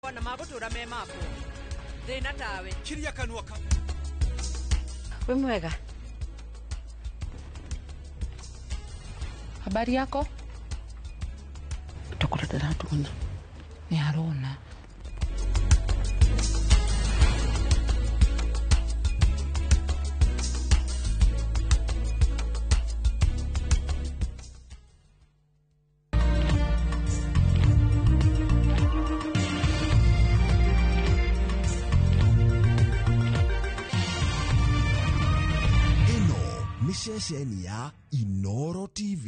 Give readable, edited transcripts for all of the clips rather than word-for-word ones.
Na magũtũra me makwa thĩna tawe. Kiria kanua ka. Wĩ mwega? Habari yako? Tokora ndĩratuona. Nĩ arona. Ĩno nĩ ceceni ya Inoro TV.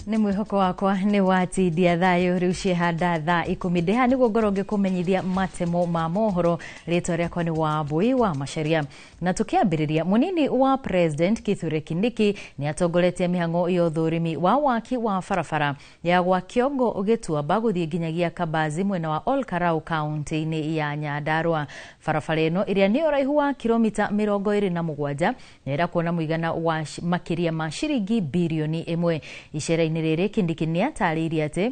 Nĩ mwĩhoko wakwa nĩ watindia thayũ. Rĩu ciehanda thaa 10 ndĩ haha nĩguo ngorwo ngĩkũmenyithia matemo ma mohoro. Rĩtwa rĩakwa nĩ Wambui wa Macharia. Na tũkĩambĩrĩria, mũnini wa President Kithure Kindiki nĩ atongoretie mĩhang'o ya ũthũrimi wa waki wa barabara ya gwa Kĩongo Gĩtuamba gũthiĩ nginyagia Kabazi mwena wa Olkarau kaunti-inĩ ya Nyandarua. Barabara ĩno ĩrĩa nĩ ũraihu wa kilomita 27 na ĩrakuona mũigana wa makĩria ma ciringi birioni 1. Icera-inĩ rĩrĩ, Kindiki nĩ atarĩirie atĩ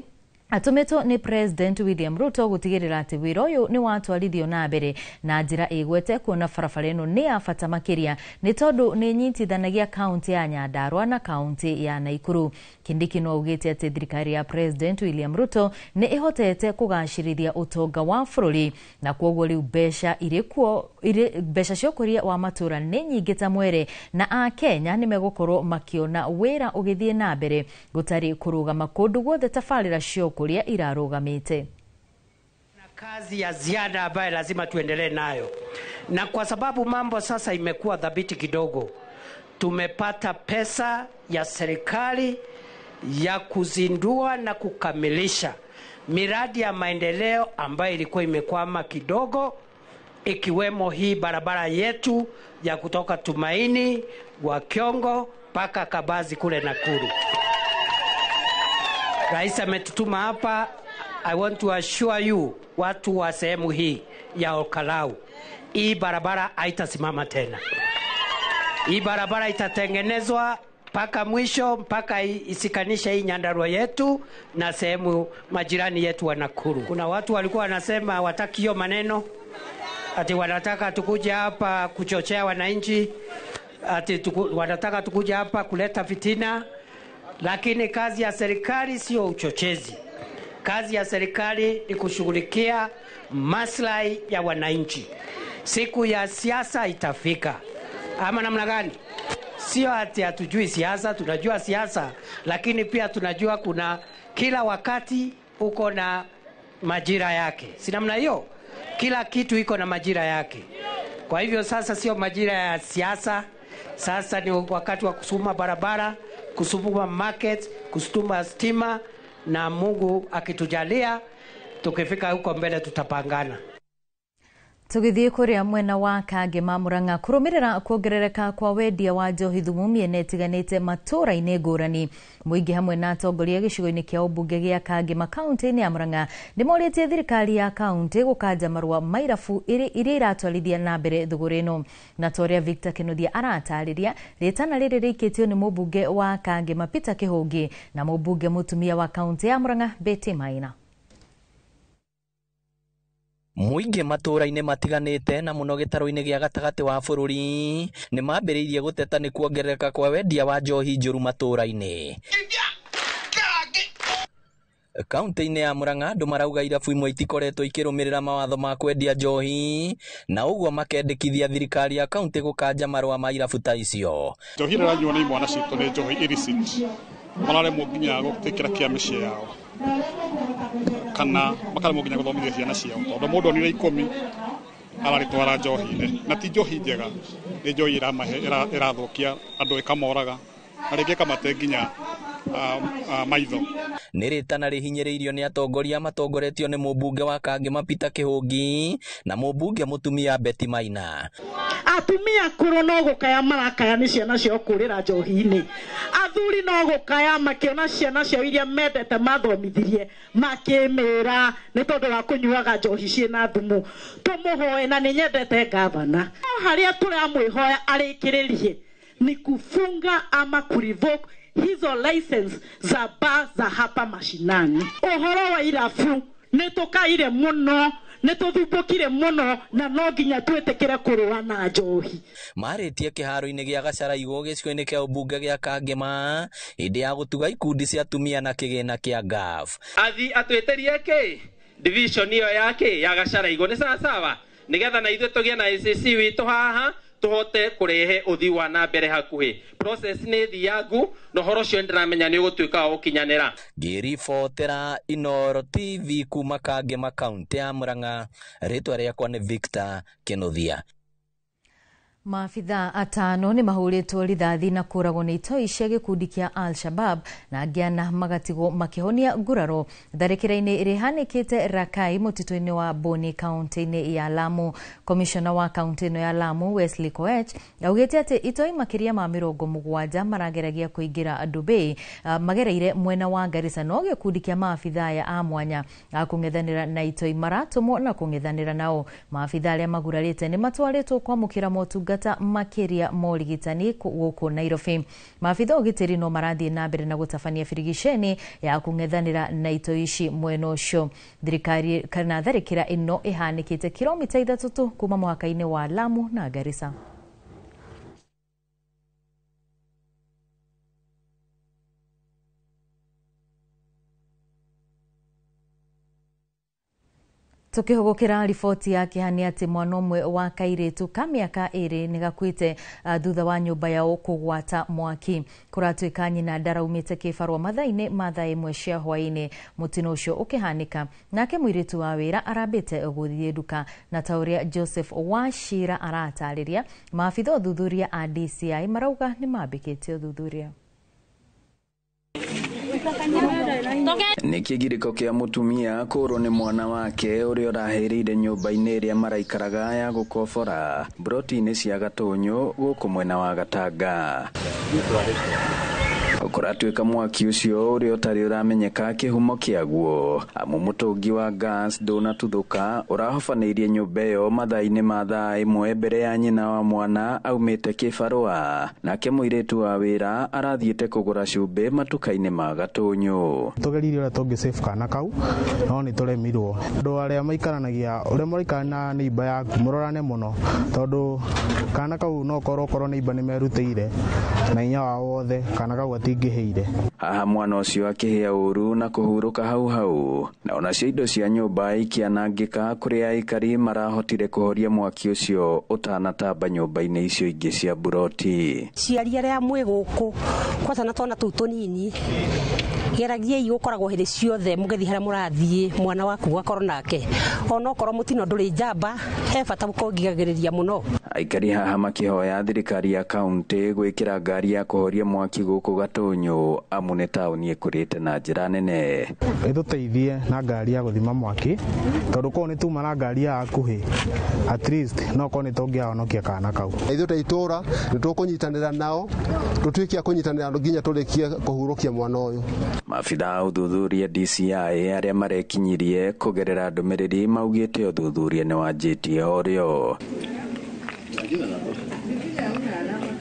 atũmĩtwo nĩ President William Ruto gũtigĩrĩra atĩ wĩra ũyũ nĩ watwarithio na mbere na njĩra ĩgwete, kuona barabara ĩno nĩ ya bata makĩria nĩ tondũ nĩ nyitithanagia kaunti ya Nyandarua na kaunti ya Naikuru. Kindiki no augĩte atĩ thirikari ya President William Ruto nĩ ĩhotete kũgacĩrithia ũtonga wa bũrũri, na kwoguo rĩu mbeca irĩ kuo, irĩ mbeca cia ũkũria wa matũra nĩ nyingĩ ta mwere, na Akenya nĩ megũkorwo makĩona wĩra ũgĩthiĩ na mbere gũtarĩ kũrũgama kũndũ guothe tabarĩra cia ũkũria irarũgamĩte. Kazi ya ziada ambayo lazima tuendelee nayo, na kwa sababu mambo sasa imekuwa thabiti kidogo, tumepata pesa ya serikali ya kuzindua na kukamilisha miradi ya maendeleo ambayo ilikuwa imekwama kidogo, ikiwemo hii barabara yetu ya kutoka Tumaini wa Kiongo mpaka Kabazi kule Nakuru. Rais ametutuma hapa. I want to assure you, watu wa sehemu hii ya Olkalau, hii barabara haitasimama tena. Hii barabara itatengenezwa mpaka mwisho, mpaka isikanishe hii Nyandarua yetu na sehemu majirani yetu wa Nakuru. Kuna watu walikuwa wanasema wataki hiyo maneno, ati wanataka tukuje hapa kuchochea wananchi, ati wanataka tukuje hapa kuleta fitina, lakini kazi ya serikali sio uchochezi. Kazi ya serikali ni kushughulikia maslahi ya wananchi. Siku ya siasa itafika, ama namna gani? Sio ati hatujui siasa, tunajua siasa, lakini pia tunajua kuna kila wakati uko na majira yake, si namna hiyo? Kila kitu iko na majira yake. Kwa hivyo sasa sio majira ya siasa, sasa ni wakati wa kusukuma barabara, kusukuma market, kusukuma stima, na Mungu akitujalia tukifika huko mbele tutapangana. Tũgĩthiĩ kũrĩa mwena wa Kangema Murang'a, kũrũmĩrĩra kuongerereka kwa wendia wa njohi thumu mĩena ĩtiganĩte matũũra-inĩ ngũrani, mũingĩ hamwe na atongoria gĩcigo-inĩ kĩa ũmbunge gĩa Kangema kaunti-inĩ ya Murang'a nĩ morĩtie thirikari ya kaunti gũkanja marũa ma irabu iria iratwarithia na mbere thũgũrĩ ĩno. Na ta ũrĩa Victor Kĩnuthia aratarĩria, rĩtana rĩrĩ rĩikĩtio nĩ mũmbunge wa Kangema Peter Kĩhũngĩ na mũmbunge mũtumia wa kaunti ya Murang'a Betty Maina. Mũingĩ matũũra-inĩ matiganĩte na mũno gĩtarũ-inĩ gĩa gatagatĩ wa bũrũri nĩ mambĩrĩirie gũteta nĩ kuongerereka kwa wendia wa njohi njũru matũũra-inĩ. Kaunti-inĩ ya Murang'a, andũ marauga irabu imwe itikoretwo ikĩrũmĩrĩra mawatho ma kwendia njohi, na ũguo makendekithia thirikari ya kaunti gũkanja marũa ma irabu ta icio. Njohi ĩrĩa ĩranyuo nĩ imwana citũ nĩ njohi illicit, mararemwo nginya gũtĩkĩra kĩa mĩciĩ yao kana makaremwo nginya gũthomithia ciana ciao, tondũ mũndũ onire 10. Ararĩtwara njohi-inĩ na ti njohi njega, nĩ njohi ĩrathũkia andũ, ĩkamoraga na rĩngĩ ĩkamate nginya maitho. Nĩ rĩtana rĩhinyĩrĩirio nĩ atongoria matongoretio nĩ mũmbunge wa Kangema Peter Kĩhũngi na mũmbunge mũtumia Betty Maina. Atumia akũrũ no gũkaya marakaya nĩ ciana ciao kũrĩra njohi-inĩ, athuri no gũkaya makĩona ciana ciao iria mendete mathomithirie makĩmĩra nĩ tondũ wa kũnyuaga njohi ciĩna thumu. Tũmũhoe, na nĩ nyendete gavana, no harĩa tũramwĩhoya arĩkĩrĩrie ni kufunga ama kurevoke hizo license za bar za hapa mashinani. Ũhoro wa irabu nĩ tũkaire mũno, nĩ tũthumbũkire mũno, na no nginya twĩtĩkĩre kũrũa na njohi. Marĩtie kĩharo-inĩ gĩa Gacaraigũ gĩcigo-inĩ kĩa ũmbunge gĩa Kangema hĩndĩ ya gũtuga ikundi cia atumia na kĩgĩna kĩa GAF. Athi atwĩtĩrie kĩ division ĩyo ya kĩ ya Gacaraigũ nĩ sawasawa, nĩgetha na ithuĩ tũgĩe na ACC witũ haha tũhote kũrehe ũthii wa na mbere hakuhĩ. Process nĩ thiangu na ũhoro ũcio nĩndĩramenya nĩ ũgũtuĩka wa gũkinyanĩra. Ngĩribotera Inooro TV kuma Kangema kaunti ya Murang'a, rĩtwa rĩakwa nĩ Victor Kĩnuthia. Maabithaa atano nĩ mahũrĩtwo rithathi na kũragwo nĩ itoi cia gĩkundi kĩa Al-Shabab na angĩ ana magatigwo makĩhonia nguraro tharĩkĩra-inĩ ĩrĩa ĩhanĩkĩte Rakai mũtitũ-inĩ wa Boni kaunti-inĩ ya Lamu. Komishona wa kaunti ĩno ya Lamu Wesley Koech augĩte atĩ itoi makĩria ma 70 marageragia kũingĩra Dubai magereire mwena wa Garissa, no gĩkundi kĩa maabithaa aya a mwanya a kũng'ethanĩra na itoi maratũmwo na kũng'ethanĩra nao. Maabithaa arĩa magurarĩte nĩ matwarĩtwo kwamũkĩra motungata makĩria ma ũrigitani gũkũ Nairobi. Maabithaa ũgitĩri no marathiĩ na mbere na gũtabania birigiceni ya kũng'ethanĩra na itoi ici mwena ũcio. Thirikari kana tharĩkĩra ĩno ĩhanĩkĩte kilomita 3 tu kuma mũhaka-inĩ wa Lamu na Garissa. Tukihugukira riboti ya kĩeha nĩ atĩ mwana ũmwe wa kairĩtu ka mĩaka 2 nĩ gakuĩte thutha wa nyũmba yao kũgwata mwaki. Kũratuĩka nyina ndaraumĩte kĩbarũa mathaa-inĩ ma thaa 1 cia hwaĩ-inĩ mũtino ũcio ũkĩhanĩka, nake mũirĩtu wa wĩra arambĩte gũthiĩ nduka. Na ta ũrĩa Joseph Wachira aratarĩria, maabitha ũthuthuria a DCI marauga nĩ mambĩkĩte ũthuthuria. Nĩ kĩgirĩko kĩa mũtumia kũrwo nĩ mwana wake ũrĩa ũrahĩrĩire nyũmba-inĩ ĩrĩa maraikaraga ya gũkobora broti-inĩ cia Gatũnyũ gũkũ mwena wa Gatanga. Kũratuĩka mwaki ũcio ũrĩa ũtarĩ ũramenyeka kĩhumo kĩaguo, amu mũtũngi wa gas ndũnatuthũka ũrahobanĩirie nyũmba ĩyo mathaa-inĩ ma thaa 1 mbere ya nyina wa mwana aumĩte kĩbarũa, nake mũirĩtu wa wĩra arathiĩte kũgũra cumbĩ matuka-inĩ ma Gatũnyũ. Tũgeririe ũrĩa tũngĩ save kana kau, no nĩ tũremirwo. Andũ arĩa maikaranagia, ũrĩa mũraikara na neighbor yaku mũrorane mũno, tondũ kana kau no korwo neighbor nĩ merutĩire na hinya wao wothe, kana kau gatingĩhĩire. Haha mwana ũcio akĩhĩa ũru na kũhurũka hau hau, na onacio indo cia nyũmba ikĩanangĩka kũrĩa aikari marahotire kũhoria mwaki ũcio ũtanatamba nyũmba-inĩ icio ingĩ cia buroti. Ciari arĩa mwĩ gũkũ kwata na twana tũu tũnini, geragiei gũkoragwo hĩndĩ ciothe mũgĩthiĩ harĩa mũrathiĩ mwana waku gakorwo nake, onokorwo mũtino ndũrĩ njamba, he bata gũkongigagĩrĩria mũno. Aikari haha makĩhoya thirikari ya kaunti gwĩkĩra ngari ya kũhoria mwaki gũkũ Gatũnyũ, amu nĩ taũni ĩkũrĩte na njĩra nene. Ĩtũteithie na ngari ya gũthima mwaki, tondũ korwo nĩ tuma na ngari ya hakuhĩ, at least no korwo nĩ tũngĩahonokia kana kau. Ithuĩ ta itũra nĩ tũkũnyitanĩra nao, tũtuĩke a kũnyitanĩra nginya tũrĩkie kũhurũkia mwana ũyũ. Maabithaa a ũthuthuria DCI arĩa marekinyirie kũgerera ndũmĩrĩri maugĩte ũthuthuria nĩ wanjĩtie o rĩo.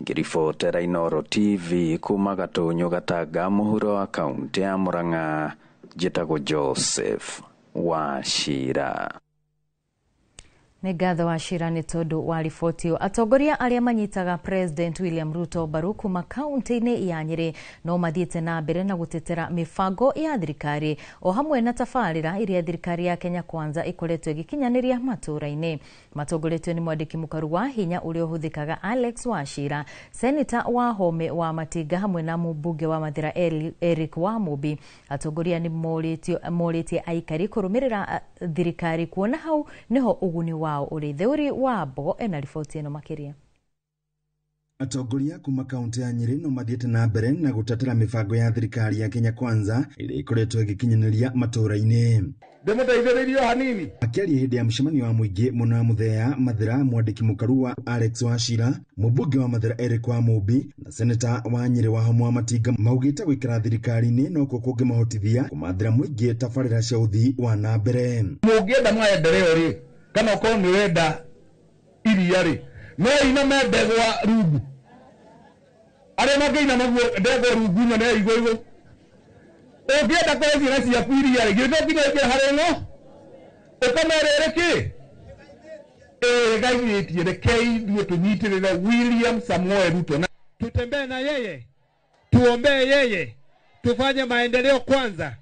Ngĩribotera Inooro TV kuma Gatũnyũ Gatanga mũhuro wa kaunti ya Murang'a, njĩtagwo Joseph Wachira. Nĩ ngatho Wachira nĩ tondũ wa riboti ĩyo. Atongoria arĩa manyitaga President William Ruto mbaru kuma kaunti-inĩ ya Nyĩrĩ no mathiĩte na mbere na gũtetera mĩbango ya thirikari o hamwe na tabarĩra ĩrĩa thirikari ya Kenya Kwanza ĩkoretwo ĩgĩkinyanĩria matũũra-inĩ. Matongoretio nĩ mwandĩki mũkaru wa hinya ũrĩa ũhũthĩkaga Alex Wachira, seneta wa Home wa Matinga hamwe na mũmbunge wa Mathĩra Eric Wamũmbi. Atongoria nĩ morĩtie aikari kũrũmĩrĩra thirikari kuona hau nĩho ũguni wa wao ũrĩ. Theuri wa Mbogo ena riboti ĩno makĩria. Atongoria kuma kaunti ya Nyeri no mathiĩte na mbere na gũtetera mĩbango ya thirikari ya Kenya Kwanza ĩrĩa ĩkoretwo ĩgĩkinyanĩria matũũra-inĩ. Ndĩmũteithĩrĩrie o hanini. Akĩaria hĩndĩ ya mũcemanio wa mũingĩ mwena wa Muthea Mathira, mwandĩki mũkaru wa Alex Wachira, mũmbunge wa Mathira Eric Wamumbi na seneta wa Nyeri Wahoma wa Matinga maugĩte gũikara thirikari-inĩ nokuo kũngĩmahotithia kũmathĩra mũingĩ tabarĩra cia ũthii wa na mbere. Mũngĩenda maendeleo rĩ, kana ũkorwo nĩ ũrenda iria rĩ, no iname ndegwa rungu. Arĩa mangĩinama ndegwa rungu nyone igũ igũ. Ũngĩenda kũhe ciana ciaku iria rĩ, githĩ to nginya ũingĩre harĩ ng'o? Ũkamerere kĩ? Ĩĩ, rekei ithuĩ tũnyitĩrĩre William Samoei Ruto. Tutembee na yeye, tuombee yeye, tufanye maendeleo kwanza,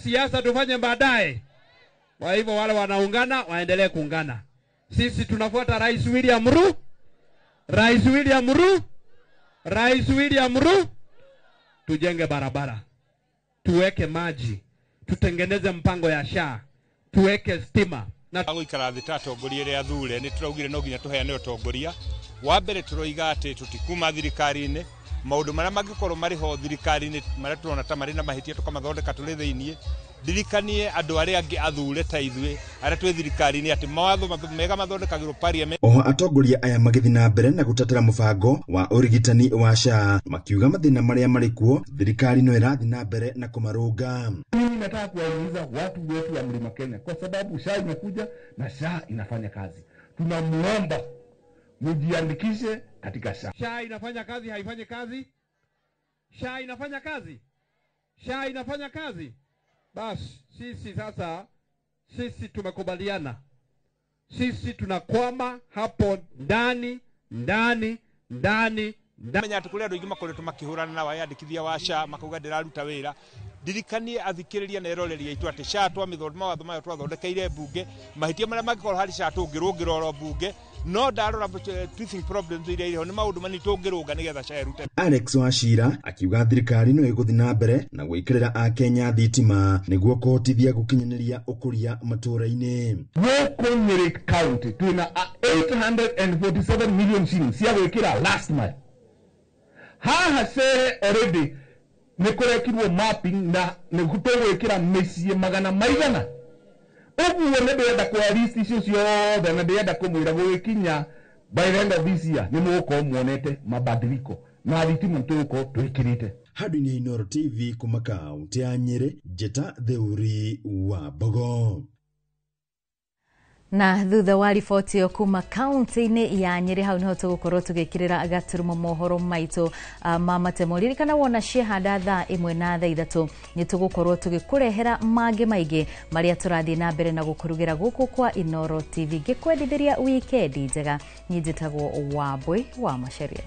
siasa tufanye baadaye. Kwa hivyo wale wanaungana waendelee kuungana. Sisi tunafuata Rais William Ruto, Rais William Ruto, Rais William Ruto. Tujenge barabara, tuweke maji, tutengeneze mpango ya SHA, tuweke stima. Na gũikara thĩ ta atongoria arĩa athure nĩ tũraugire no nginya tũheane ũtongoria. Wa mbere tũroiga atĩ tũtikuma thirikari-inĩ, maũndũ marĩa mangĩkorwo marĩ ho thirikari-inĩ marĩa tũrona ta marĩ na mahĩtia tũkamathondeka tũrĩ thĩiniĩ. Ndirikanie andũ arĩa angĩ athure ta ithuĩ arĩa twĩ thirikari-inĩ atĩ mawatho mega mathondekagĩrwo parliament. Oho atongoria aya magĩthiĩ na mbere na gũtetera mũbango wa ũrigitani wa SHA makiuga mathĩna marĩa marĩ kuo thirikari no ĩrathiĩ na mbere na kũmarũnga. Mimi nataka kuwahimiza watu wetu wa Mlima Kenya kwa sababu SHA imekuja na SHA inafanya kazi. Tunamuomba mjiandikishe katika SHA. SHA inafanya kazi, haifanyi kazi? SHA inafanya kazi? SHA inafanya kazi? Bas, sisi sasa, sisi tumekubaliana. Sisi tunakwama hapo ndani, ndani, ndani. Menya atĩ kũrĩ andũ aingĩ makoretwo makĩhũrana na wayandĩkithia wa SHA makauga ndĩraruta wĩra. Ndirikanie athikĩrĩria na eroreri aitũ atĩ SHA twamĩthondeka, mawatho mayo twathondekeire mbunge, mahĩtia marĩa mangĩkorwo harĩ SHA tũngĩrũngĩra oro mbunge, no ndarora teething problems iria irĩ ho nĩ maũndũ manini tũngĩrũnga nĩgetha SHA ĩrute. Alex Wachira akiuga thirikari no ĩgũthiĩ na mbere na gwĩkĩrĩra akenya thitima nĩguo kũhotithia gũkinyanĩria ũkũria matũũra-inĩ. Gũkũ Nyeri County twĩna 847 million shillings cia gwĩkĩra last mile. Haha Cehe already nĩ kũrekirwo mapping na nĩ tũgwĩkĩra mĩciĩ magana maigana. Ũguo nĩ ndĩrenda kwa list icio ciothe na ndĩrenda kũmwĩra gũgĩkinya by the end of this year nĩ mũgũkorwo muonete mabadiliko na thitima tũgũkorwo twĩkĩrĩte. Handũ-inĩ Inooro TV kuma kaunti ya Nyeri, Njĩta Theuri wa Mbogo. Na thutha wa riboti ĩyo kuma kaunti-inĩ ya Nyeri, hau niho tũgũkorwo tũgĩkĩrĩra gaturumo mohoro maitũ ma matemo. Ririkana wona ciehanda thaa 1 na thaa 3 nĩ tũgũkorwo tũgĩkũrehera mangĩ maingĩ marĩa tũrathiĩ na mbere na gũkũrugĩra gũkũ kwa Inooro TV. Ngĩkwendithĩria wikendi njega. Niĩ njĩtagwo Wambui wa Macharia.